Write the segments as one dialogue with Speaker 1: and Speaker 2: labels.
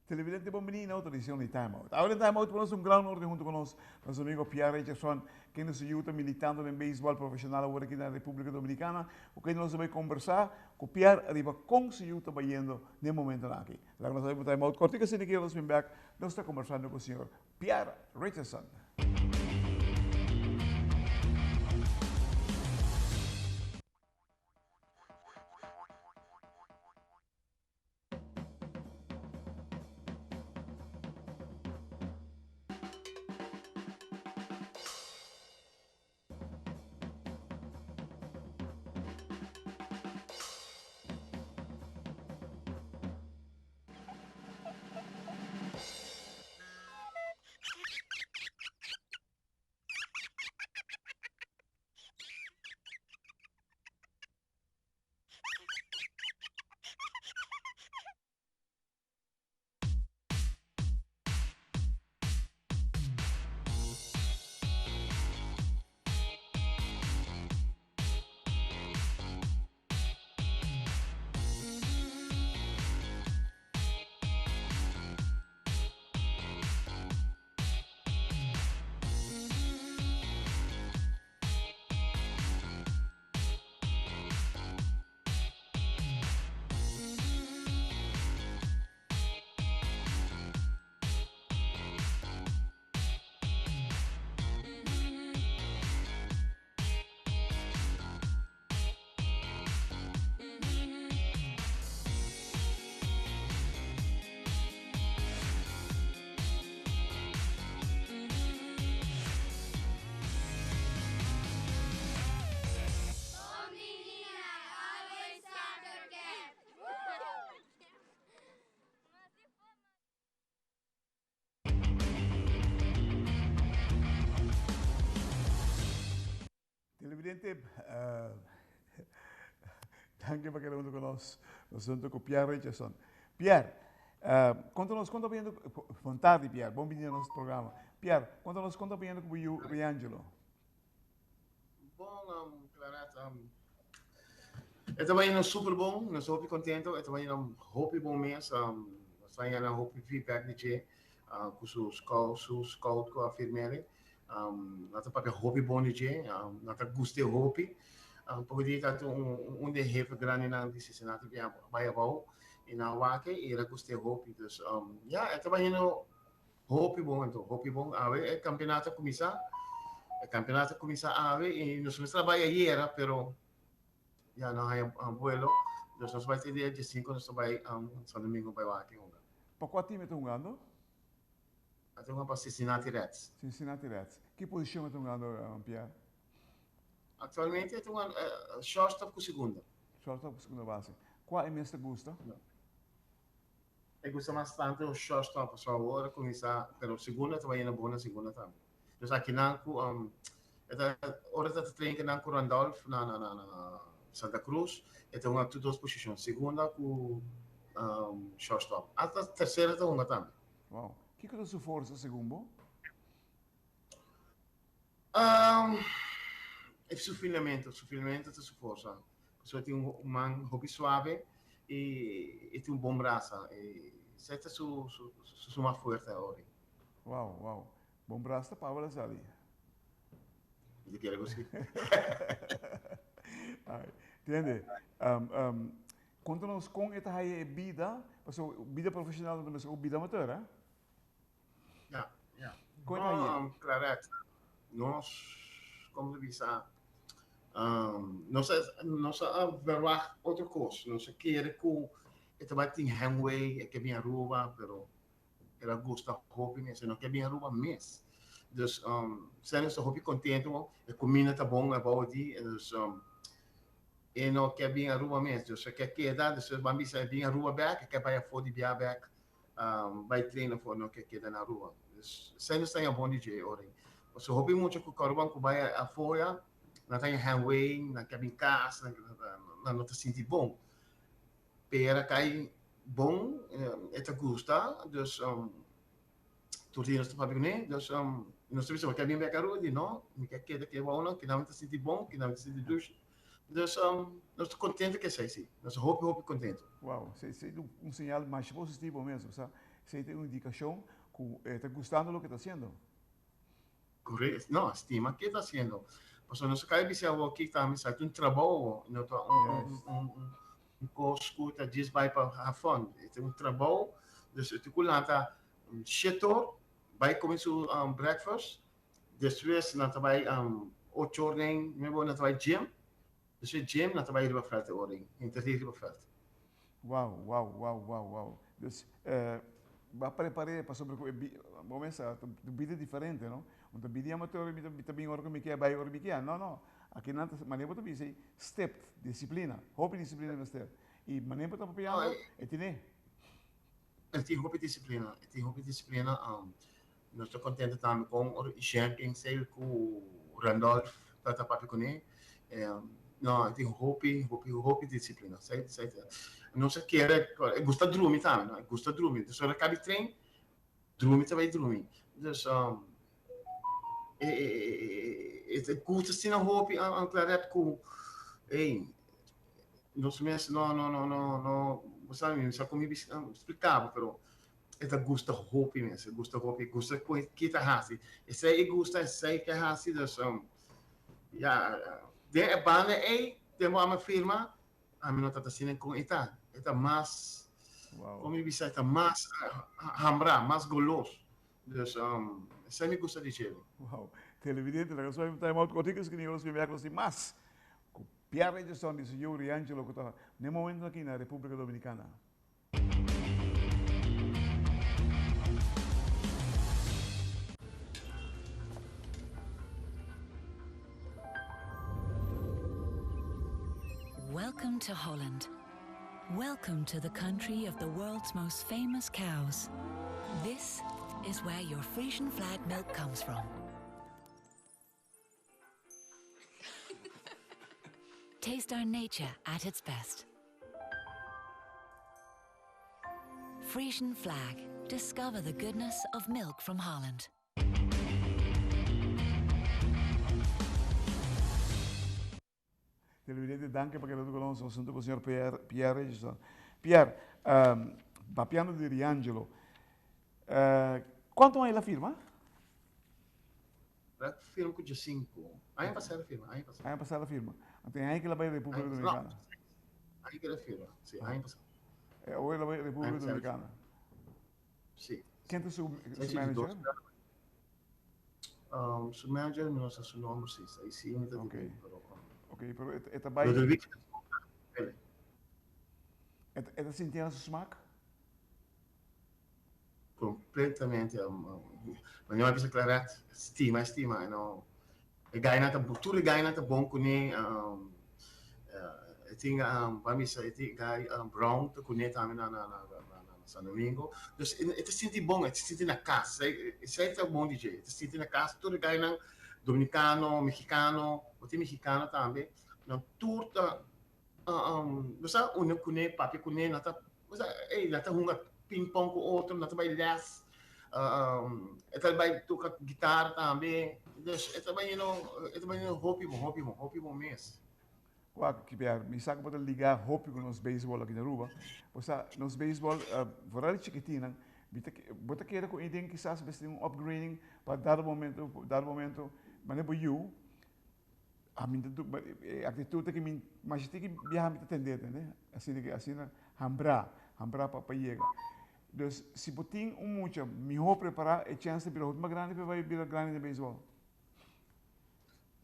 Speaker 1: Televidente bon bini na otro edicion di Time Out. Awe den Time Out por nos un gran honor di hunto cu nos, nos amigo Pierre Richardson, kende su yiu ta militando den beisbol profesional awor aki na Republica Dominicana, cu kende nos a bay combersa cu Pierre riba con su yiu ta bayendo den momentonan aki. Laga nos a bay pa Time Out cortico asina ki nos bin bek, nos ta combersando cu señor Pierre Richardson. Televidente, danki pa keda hunto ku nos. Nos hunto ku Pierre Richardson. Pierre, konta nos kon ta bayendo, bon tardi Pierre, bon bini na nos programa. Pierre, konta nos kon ta bayendo ku bo yu Riangelo.
Speaker 2: Bon, Claret, e ta bayendo super bon, nos ta hopi kontento, e ta bayendo hopi bon mes, nos ta haña hopi feedback di dje, ku su scout, su scout ku a firm'é. Nan ta papia hopi bon di dje, nan ta gust'é hopi. Poko di ta un di e hefe grandinan di Cincinnati bia bai abou i nan wak e i el a gust'é hopi. Dus ya, e ta bayendo hopi bon anto, hopi bon. Awe e kampeonato a kuminsá, e kampeonato a kuminsá awe i nos mester a bai ayera pero ya no haña vuelo. Dus nos bai te dia diesinku nos ta bai San Domingo bai wak e hunga.
Speaker 1: Pa kua tim e ta hungando?
Speaker 2: A ta hunga pa Cincinnati Reds.
Speaker 1: Cincinnati Reds. Ki posicion e ta hungando, Pierre?
Speaker 2: Actualmente e ta hungando shortstop cu segunda.
Speaker 1: Shortstop cu segunda base. Cua e mes ta gusta?
Speaker 2: E gusta mas tanto shortstop, pasobra awor a cuminsa, pero segunda ta bayendo bon na segunda tambe. Dus akinan cu e ta ora ta train kinan cu Randolph na na na Santa Cruz, e ta hunga tur dos posicion, segunda cu shortstop. Hasta tercera ta hunga tambe.
Speaker 1: Wow. Kiko ta su forsa segun bo?
Speaker 2: Um, e su filamento, su filamento ta su forsa. Pasobra e tin un man hopi suave i e tin un bon brasa. E esei ta su su su mas fuerte awor.
Speaker 1: Wow, wow. Bon brasa ta Pavel a sali.
Speaker 2: Mi ta kere ku si.
Speaker 1: Ai, tende. Um, um, Konta nos kon e ta haya e bida, pasobra bida profesional no ta mester ku bida amateur, eh?
Speaker 2: Ja, ja.
Speaker 1: Kon e ta haya?
Speaker 2: No, Claret, nos, komo ta bisa, nos a, nos a verwacht otro kos. Nos a kere ku e ta bai tin heimwee, e ke bin Aruba, pero el a gusta hopi mes, e no ke bin Aruba mes. Dus, esei nos ta hopi kontento, e kuminda ta bon abou di, dus, E no ke bin Aruba mes, dus e ke keda, despues ban bisa e bin Aruba bek, e ke bai afo di bia bek, bai train afo, no ke keda na Aruba. Dus esei nos ta haña bon di dje ora ei. Pasobra hopi mucha ku Aruban ku bai afo ya, nan ta haña heimwee, nan ke bin kas, nan no ta sinti bon. Pera kai bon, e ta gusta, dus Tur dia nos ta papia kuné, dus nos ta bisa bo ke bin bek Aruba? Di no, mi ke keda ke wou nan, kinan mi ta sinti bon, kinan mi ta sinti dushi. Dus nos ta kontento ku esei si, nos ta hopi hopi kontento.
Speaker 1: Wow, esei ta un señal masha positivo mes, bo sa. Esei ta un indikashon ku e ta gustando loke e ta hasiendo.
Speaker 2: Correcto. No, stima ke ta hasiendo. Pasobra nos a kai bisa awor ki tambe sa ta un trabou awor, no ta un un un kos ku ta djis bai pa have fun. E ta un trabou, dus e tin ku lanta shete or bai kome su breakfast, despues nan ta bai ocho or den nuebe or nan ta bai gym, despues gym nan ta bai riba veld e ora ei, henter di riba veld.
Speaker 1: Wow, wow, wow, wow, wow. Dus bo a prepar'é pasobra ku e bo mester ta bida diferente, no? Un ta bida amateur mi ta bin ora ku mi ke, bai ora mi ke. No, no. Aki nan ta, manera bo ta bisa ei, stipt, disiplina. Hopi disiplina mester. I manera bo ta papiando, e tine.
Speaker 2: E tin hopi disiplina, e tin hopi disiplina. Nos ta contento tambe con Jenkins ei cu Randolph ta ta papia cune. No, e tin hopi, hopi, hopi disiplina. Sei, sei, nos a kere, e gusta drumi tambe, no? E gusta drumi. Dus ora cabi train, drumi ta bay drumi. Dus, e, e, e, e gusta asina hopi aan Claret cu, ey, nos mes no, no, no, no, no, bo sabi, mi sa con mi explica bo, pero e ta gusta hopi mes, e gusta hopi, e gusta ku ki ta hasi. Esei e gusta, esei ke hasi, dus ya, den e banda ei, tempu ami firma, ami no tabata asina kon e ta. E ta mas,
Speaker 1: Wow.
Speaker 2: kon mi bisa, e ta mas hambrá, mas golos. Dus esei mi gusta di djele.
Speaker 1: Wow. Televidente, laga nos time out kortiko, esaki nos bin bek nos tin mas ku Pierre Richardson di su yu Riangelo ku ta na e momento aki na Republica Dominicana.
Speaker 3: Welcome to Holland. Welcome to the country of the world's most famous cows. This is where your Frisian flag milk comes from. Taste our nature at its best. Frisian flag. Discover the goodness of milk from Holland.
Speaker 1: Televidente, danki pa keda ku nos. Nos huntu ku señor Pierre, Pierre Richardson. Pierre, um, papiando di Riangelo, uh, kuantu aña el a firma?
Speaker 2: El a firma ku 15. Aña pasá el a firma, aña pasá.
Speaker 1: Aña pasá el a firma. Anto aña que el a bai República Dominicana.
Speaker 2: Aña que el a firma, sí, aña pasá.
Speaker 1: Eh, awor el a bai República Dominicana.
Speaker 2: Sí.
Speaker 1: Ken ta su, su manager?
Speaker 2: Um, su manager, mi no sa su nomber, sí, ahí sí, mi ta
Speaker 1: okay.
Speaker 2: pero,
Speaker 1: um, ok, pero e ta bai...
Speaker 2: Ludovic,
Speaker 1: E, e ta sintiendo su smaak?
Speaker 2: Completamente. Um, um, maar nu bisa Claret, stima, stima, no. E guy ta, tur e guy ta bon kuné, um, uh, e tin, um, pa mi sa, e tin guy um, Brown ta kuné tambe na, na, na, na, na, na San Domingo. Dus e ta sinti bon, e ta sinti na kas. Esei ta bon di dje. E ta sinti na kas, tur e guynan, dominicano, mexicano, bo tin mexicano tambe, nan tur ta, um, bo sa, uni kuné, papia kuné, nan ta, bo sa, ey, nan ta hunga ping pong ku otro, nan ta bai les, um, e ta bai toka guitar tambe. Dus e ta bai, you know, e ta bai hopi bon, hopi bon, hopi bon mes.
Speaker 1: Wak, Pierre, mi sa ku bo ta liga hopi ku nos beisbòl aki na Aruba. Bo sa, nos beisbòl, foral e chikitinnan, mi ta, bo ta kere ku eden kisas mester tin un upgrading pa dado momento, dado momento, manera bo yu, ami ta du, e aktitut aki mi, masha tiki biaha mi ta tende, tende? Asina ke, asina hambrá, hambrá pa pa yega. Dus, si bo tin un mucha mihó prepará, e chèns ta bira hopi mas grandi pa e bai bira grandi den beisbòl.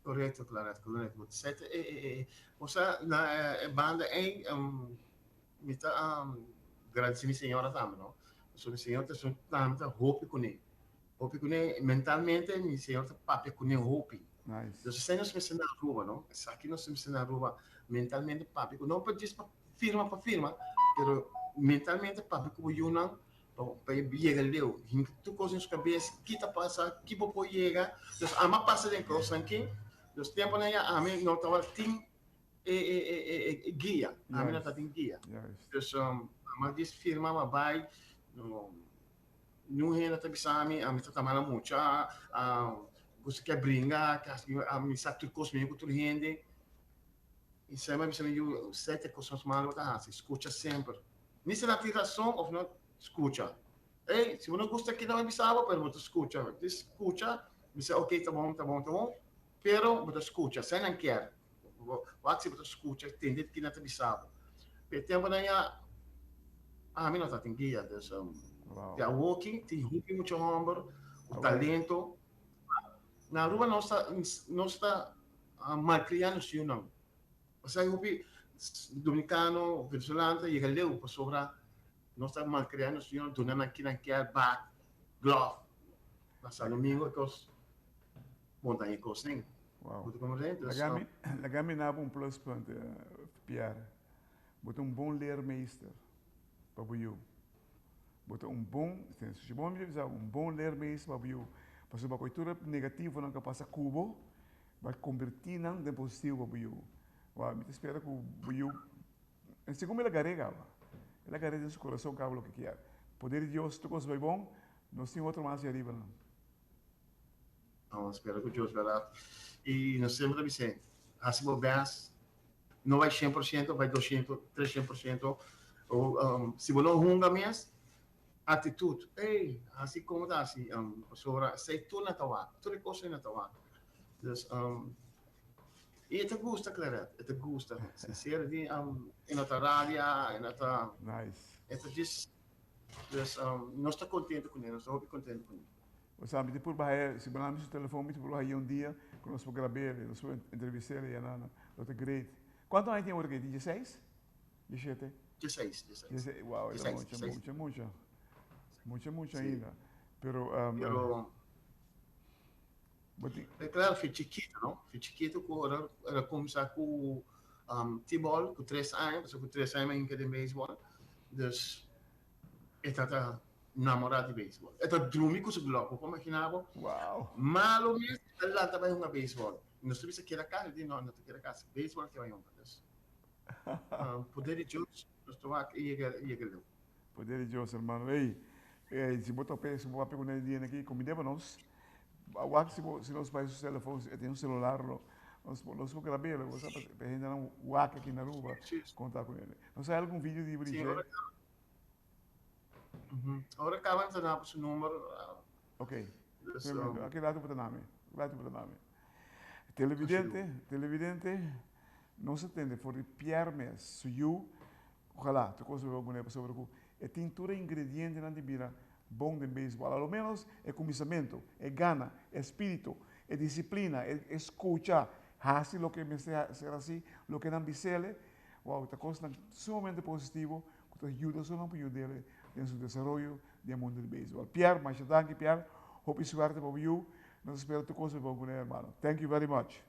Speaker 2: Correcto, Claret, correcto. Bo ta sete e, e, e, o sea, na e banda ei, um, mi ta um, gradeci mi señora tambe, no? So mi señora ta su tambe ta hopi kuné. Hopi kuné, mentalmente mi señora ta papia kuné hopi.
Speaker 1: Nice.
Speaker 2: Dus esei nos mester na Aruba, no? Esaki nos mester na Aruba, mentalmente papia ku, no pa djis pa firma pa firma, pero mentalmente papia ku bo yunan, Pa pa e yega leu, hinka tur kos den su kabes, ki ta pasa, ki bo por yega. Dus ami a pasa den kosnan aki, dus tempunan ya ami no tabatin e e e e e guia, ami no tabatin guia. Dus ami a djis firma, mi a bai, niun hende ta bisa mi, ami ta mala mucha, gusta ke bringa, ami sa tur kos mihó ku tur hende. I semper a bisa mi yu, sete kosnan malo bo ta hasi, skucha semper. Ni si nan tin rason of no, skucha. Ey, si bo no gusta kina mi bisa bo, pero bo ta scucha. Bo scucha, bisa ok, ta bon, ta bon, ta bon, pero bo ta scucha, esei nan kier. Wak si bo ta scucha, tende kina ta bisa bo. Pe temponan ya, ami no tatin guia, dus te awoki tin hopi mucha homber cu talento. Na Aruba nos ta, nos ta malcria nos yunan. Pasai hopi dominicano, venezolano ta yega leu pasobra nos ta malcria nos yunan, duna nan kinan kier, bat, glove. Na San Domingo e cos monta e cos nen.
Speaker 1: Wow. Laga mi, laga mi nabo un pluspunt, Pierre. Bo ta un bon leermeester pa bo yu. Bo ta un bon, si bo mi bisa, un bon leermeester pa bo yu. Pasobra bo tur e negativonan ku a pasa ku bo, bo a kombertí nan den positivo pa bo yu. Wou, mi ta spera ku bo yu, en segun mi el a gar'é kaba. El a gar'é den su kurason kaba loke kier. Poder di Dios, tur kos bai bon, nos tin otro mas ariba nan.
Speaker 2: Nos a spera ku Dios bèrdat. I nos semper ta bis'é, hasi bo bèst, no bai 100%, bai 200, 300%. Si bo no hunga mes, aktitut, ey, hasi komo ta hasi, pasobra esei tur nan ta wak, tur e kos ei nan ta wak. Dus, i e ta gusta Claret, e ta gusta, sinsero di, e no ta rabia, e no ta,
Speaker 1: Nice.
Speaker 2: e ta djis, dus nos ta kontento kuné, nos ta hopi kontento kuné.
Speaker 1: Bo sa, mi ta purba haya, si bo na mi su telefon, mi ta purba haya un dia ku nos por grab'é, nos por entrevist'é i anana. Lo ta great. Kuantu aña tin awor aki? Tin dieseis? Dieshete?
Speaker 2: Dieseis, dieseis.
Speaker 1: Dieseis, wow, e ta mucha, mucha, mucha. Mucha, mucha ainda. Pero,
Speaker 2: Pero,
Speaker 1: bo tin.
Speaker 2: E klaro, fi chikitu, no? Fi chikitu ku ora el a kuminsá ku t-ball ku tres aña, pasobra ku tres aña mi a hinka den beisbòl. Dus, E ta ta namorá di beisbòl. E ta drumi ku su glòf. Bo por imaginá bo?
Speaker 1: Wow!
Speaker 2: Malo mes e ta lanta bai hunga beisbòl. Nos ta bisa keda kas. E di no, no ta keda kas. Beisbòl ke bai hunga. Dus, poder di Dios, nos ta wak e yega, e yega leu.
Speaker 1: Poder di Dios, hermano. Ey, ey, si bo topa, si bo papia ku nan e dia aki, komid'é pa nos. Wak si bo, si nos bai su telefon, si e tin un celular lo, nos por, nos por grab'é, bo sa, pa e hendenan wak aki na Aruba, konta ku el. Nos hay algun video di
Speaker 2: Brigé? Ora caba ta na su number.
Speaker 1: Ok. Aki rato bo ta nami. Rato bo ta nami. Televidente, televidente, nos a tende for di Pierre mes, su yu, ojalá tur cos lo bon pasobra cu e tin tur e ingredientenan di bira bon den beisbol. A lo menos e cuminsamento, e gana, e spirito, e disciplina, e scucha, haci loke mester ser haci, loke nan bisele, Wow, ta kosnan sumamente positivo ku ta yuda su nan pa yud'el den su desaroyo den mundo di beisbol. Pierre, masha danki Pierre, hopi suerte pa bo yu, nos ta spera tur kos bai bon kuné hermano. Thank you very much.